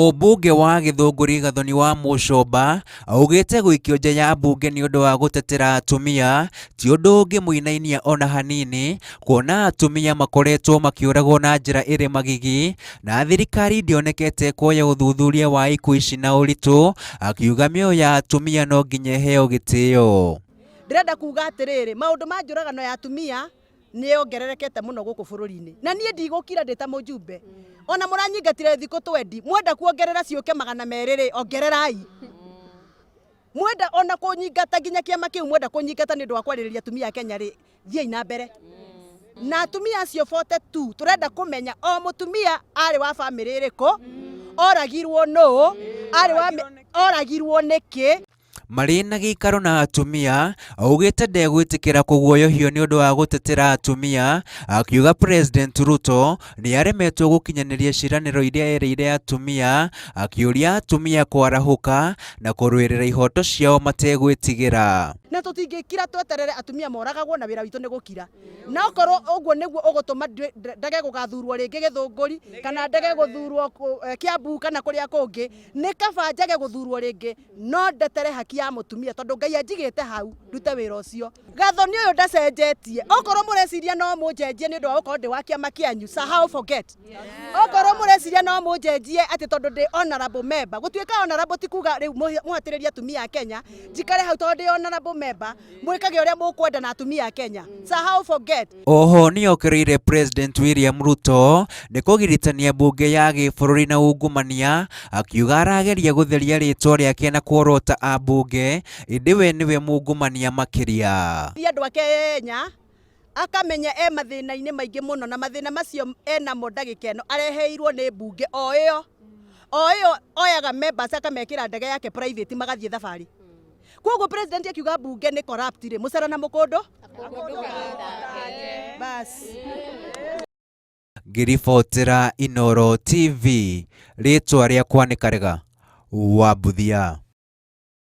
Mũmbunge wa Gĩthũngũri Gathoni wa Mũcomba augĩte gũikio nja ya mbunge nĩ ũndũ wa gũtetera atumia ti ũndũ ũngĩmũinainia ona hanini kuona atumia makoretwo makĩũragwo na njĩra ĩrĩ magigi na thirikari ndĩonekete kuoya ũthuthuria wa ikuũ ici na ũritũ, akiuga mĩoyo ya atumia no nginya ĩheo gĩtĩo. Ndĩrenda kuga atĩrĩrĩ, maũndũ ma njũragano ya atumia nĩ yongererekete mũno gũkũ bũrũri-inĩ na niĩ ndigũkira ndĩ ta mũjumbe ona mũranyingatire thikũ twendi mwenda kuongerera ciũke 200 rĩ ongererai mwenda ona kũnyingata nginya kĩama kĩu mwenda kũnyingata nĩ ũndũ wa kwarĩrĩria atumia a Kenya rĩ thiĩi na mbere na atumia acio 42 tũrenda kũmenya o mũtumia arĩ wa bamĩrĩ ĩrĩkũ oragirwo nũ arĩ wa oragirwo nĩkĩ. Marĩ na gĩikaro na atumia, augĩte ndegwĩtĩkĩra kũguoyohio nĩ ũndũ wa gũtetera atumia, akiuga President Ruto nĩ aremetwo gũkinyanĩria ciĩranĩro iria erĩire atumia, akĩũria atumia kwarahũka na kũrũĩrĩra ihoto ciao mategwĩtigĩra. Na tũtingĩkira tweterere atumia moragagwo na wĩra witũ nĩ gũkira. Na okorwo ũguo nĩguo ũgũtũma ndege gũgathurwo rĩngĩ Gĩthũngũri kana ndege gũthurwo Kiambu kana kũrĩa kũngĩ, nĩ kaba njage gũthurwo rĩngĩ no ndetere haki ya mũtumia tondũ Ngai anjigĩte hau ndute wĩra ũcio. Gathoni ũyũ ndacenjetie, okorwo mũreciria no mũnjenjie nĩ ũndũ wa gũkorwo ndĩ wa kĩama kĩanyu, sahau forget. Okorwo mũreciria no mũnjenjie atĩ tondũ ndĩ honorable member, gũtuĩka honorable ti kuga rĩu mũhatĩrĩrie atumia a Kenya, njikare hau tondũ ndĩ honorable member, mwĩkage ũrĩa mũkwenda na atumia a Kenya, sahau forget. Oho nĩokĩrĩire President William Ruto nĩ kũgiritania mbunge ya gĩbũrũri na ungumania, akiuga arageria gũtheria rĩtwa rĩake na kuorota ambunge ĩndĩ we nĩwe mungumania makĩria. Andũ a Kenya akamenya e mathĩna-inĩ maingĩ mũno na mathĩna macio enamo ndagĩka ĩno areheirwo nĩ mbunge o ĩyo o ĩyo oyaga members akamekĩra ndege yake private magathiĩ thabarĩ. Koguo president akiuga mbunge nĩ corrupt rĩ, mũcara na mũkũndũ bas. Ngĩribotera Inooro TV, rĩtwa rĩakwa nĩ Karega wa Mbuthia.